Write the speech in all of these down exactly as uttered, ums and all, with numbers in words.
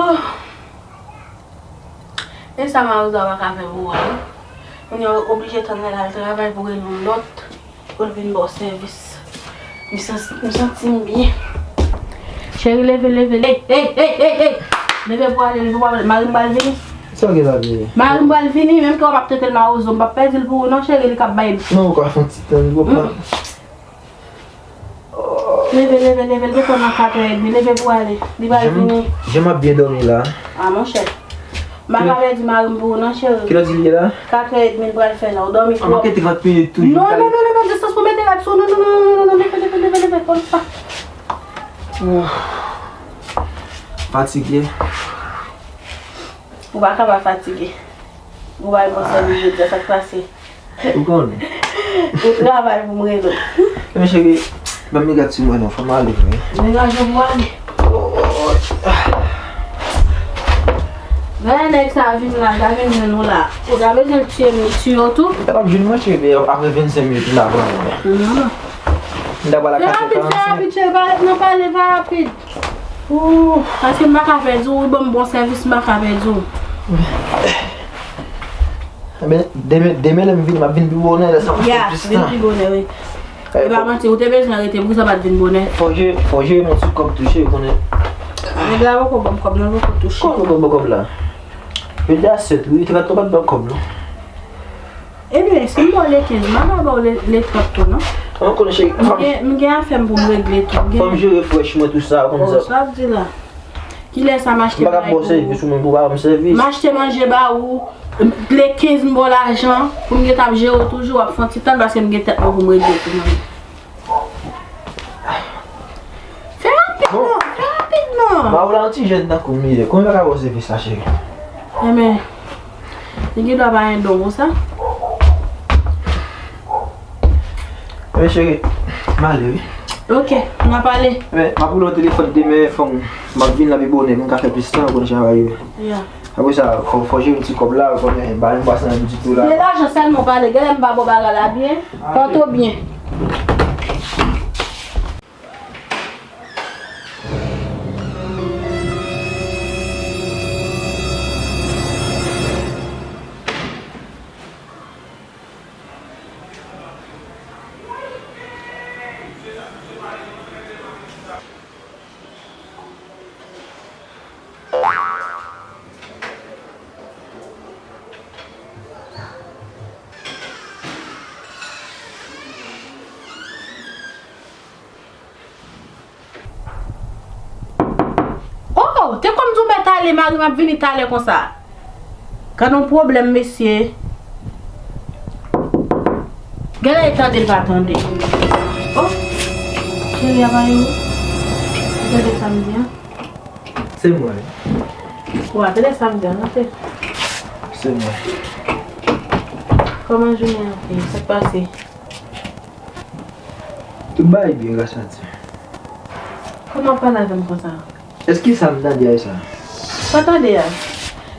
Oh. E sa Mawozo a pa ka fè pou ou a, wi. Kounye a w oblije tann lè l al travay pou rele yon lòt, pou l vin ba w sèvis. M san-, m santi m byen. Cheri, leve, leve, leve. Ey, ey, ey, ey, ey! Leve pou ale, leve pou ale. Mari m pral vini. Sa w gen la vini? Mari m pral vini, menm ke w ap trete l Mawozo, m p ap pèdi l pou ou non, cheri, li k ap bay. Non, ou ka fè yon ti tan, ou konprann? Leve, leve, leve, l gentan nan kat è edmi, leve pou ale. Li pral vini. Jan m ap byen dòmi la. A, monchè. M pa ka pèdi mari m pou ou non, cheri. Kilè di l ye la? Kat è edmi l pral fè la. Ou dòmi twòp. Manke trant minit toujou. Non, non, non, non, non, distans pou mete rad sou. Non, non, non, non, non, leve, leve, leve, leve, leve, leve. Fatige. Ou pa ka pa fatige. Ou bay bon sèvis jodi a, sa k pase? Ou konnen. Ou travay pou m rele w. Men cheri, ban m migat sou mwen non, fò m ale vre. Degaje w pou ale. Gade nèg sa vin la, sa vin jwenn ou la. Ou ta bezwen l tiye m, li tiye w tou? Li ta p ap jwenn mwen cheri, men apre vennsenk minit m ta pran mwen. Non, non. M ta pral a kat è karannsenk. Fè rapid, fè rapid cheri, pa ret nan pale, fè rapid. Ooh, paske m pa ka pèdi w, wi, ban m bon sèvis, m pa ka pèdi w. Ebyen, demen, demen lè m vini, m ap vin pi bonè, lè sa m ap fè plis tan. Ya, vin pi bonè, wi. E pa manti, ou te bezwen rete, poukisa w pa t vin bonè? Fò jere, fò jere m yon ti kòb tou, cheri, konnen. Nèg la poko ban m kòb, non, poko touche. Kòman ou ban m kòb la? Yo te a sèt, wi, te pa, te pa t ban m kòb, non. Ebyen, si m ba w le kenz, m pa ka ba w le, le trant tou, non. An konnen cheri. M gen, m gen afè m pou m regle tou. Fò m jere frèch mwen tou sa, ou konn sa. Oh, sa w ap di la? Kilè sa m achte bagay pou ou? M pa ka ba w sèvis, ou menm pou w pa ban m sèvis. M achte manje ba ou, le kenz m ba w lajan, pou m gentan ap jere w toujou, w ap fè yon ti tann paske m gen tèt mwen pou m regle tou, manmi. Fè rapid non, fè rapid non. Bon. Mawozo la yon ti jèn tankou m li ye. Kòman m ka ba w sèvis la, cheri? Enben, li gen dwa pa gen don konsa. Enben, cheri, m ale, wi. Ok, n a pale. Enben, m ap rele w telefòn demen, fò m, m ap vin la pi bonè, pou m ka fè plis tan, pou n travay, wi. Ya. Apre sa, fò, fò jere ti kòb la, ou konnen, pa gen pase nan ditou la. Se lajan sèlman w pale, genlè m pa ba w bagay la byen, pòte w byen. Oh, te konn di w mèt ale, mari m ap vini talè konsa. Gad yon pwoblèm, mesye. Genlè e tande l pa tande. Oh, cheri a pa yo. Ou tande sa m di an? Se mwen. Ou pa tande sa m di an, non, cheri? Se mwen. Kòman jounen an te ye? Sa k pase? Tout bagay byen, gras a Dye. Kòman w ap pale avè m konsa? Èske sa m tande a e sa? Sa w tande a?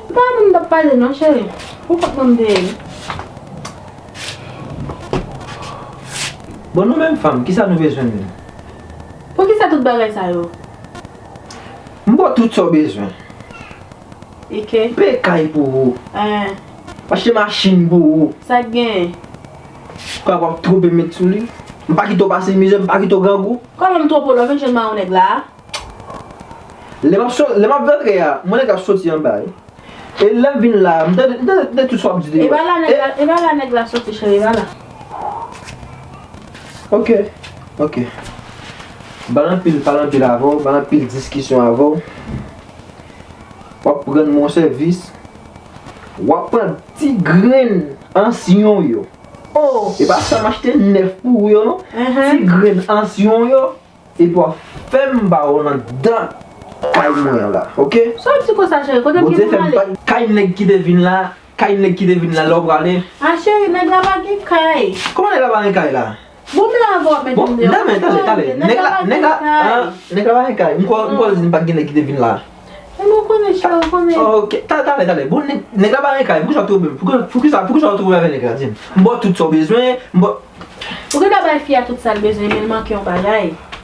M pa moun t ap pale non, cheri. Ou konn kòman m te ye. Bon, nou menm fanm, kisa nou bezwen menm? Poukisa tout bagay sa yo? M ba w tout sa w bezwen. Ok. M peye kay pou ou. Hein. M achte machin pou ou. Sa k genyen? Kwa w ap twonpe m met sou li? M pa kite w pase mizè, m pa kite w grangou. Kòman m twonpe w lè w vin jwenn mawon nèg la a? Lè m ap so-, lè m ap rantre a, mwen nèg ap soti anba, wi. E lè m vin la, m tande, m tande, m tande tout sa w ap di deyò. E pa la nèg la, e pa la nèg la soti, cheri, e pa la. Ok, ok. M pa nan anpil, pa nan anpil avè w, m pa nan anpil diskisyon avè w. W ap rann mwen yon sèvis. W ap pran ti grenn ansyon yo. Oh! E pa sa m achte nèf pou ou yo, non. Ti grenn ansyon yo. Epi w ap fè m ba w anndan kay mwen an la, ok? Sa w ap di konsa, cheri? Kote m gen pou m ale? Kay nèg ki te vin la, kay nèg ki te vin la, lè w prale. A, cheri, nèg la pa gen kay. Kòman nèg la pa gen kay la? Bon, m la avè w ap mete m deyò. Bon, talè, talè. Nèg la, nèg la, nèg la pa gen kay. M kwè, m kwè w di m pa t gen nèg ki te vin la. E mwen konnen, cheri, w konnen. Ok, talè, talè, talè. Bon, nèg, nèg la pa gen kay. Poukisa w twonpe m? Poukisa, poukisa, poukisa w twonpe m avè nèg la? Di m. M ba w tout sa w bezwen, m ba w Ou gen dwa bay fi a tout sa l bezwen, men l manke yon bagay.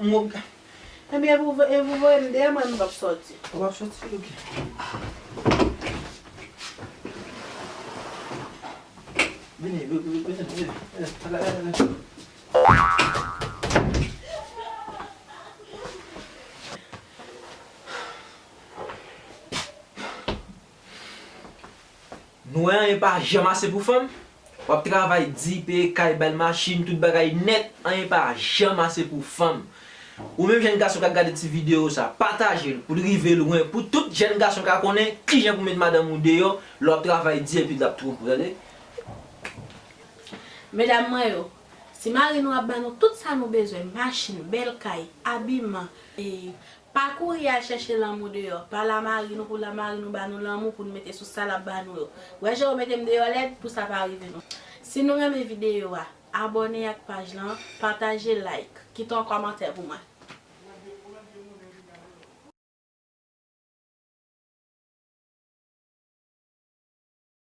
m, m, ebyen, e pou, e pou voye m deyò, mwen, m p ap sòti. Ou p ap sòti? Ok. Vini, vini, vini, vini, vini. Ala, ala, ala. Nou wè anyen pa janm ase pou fanm. W ap travay di, peye kay, ba l machin, tout bagay nèt, anyen pa janm ase pou fanm. Ou menm jèn gason k ap gade ti videyo sa, pataje l pou l rive lwen, pou tout jèn gason ka konnen kijan pou met madanm ou deyò lè w ap travay di epi l ap twonpe w, tande? Medam mwen yo, si mari nou ap ban nou tout sa nou bezwen, machin, bèl kay, abiman, e, pa kouri al chèche lanmou deyò, pa lamari nou pou lamari nou ba nou lanmou pou n mete sou sa l ap ba nou yo. Wè jan yo mete m deyò lèd pou sa pa rive nou. Si nou renmen videyo a, abòne ak paj lan, pataje, like, kite yon kòmantè pou mwen.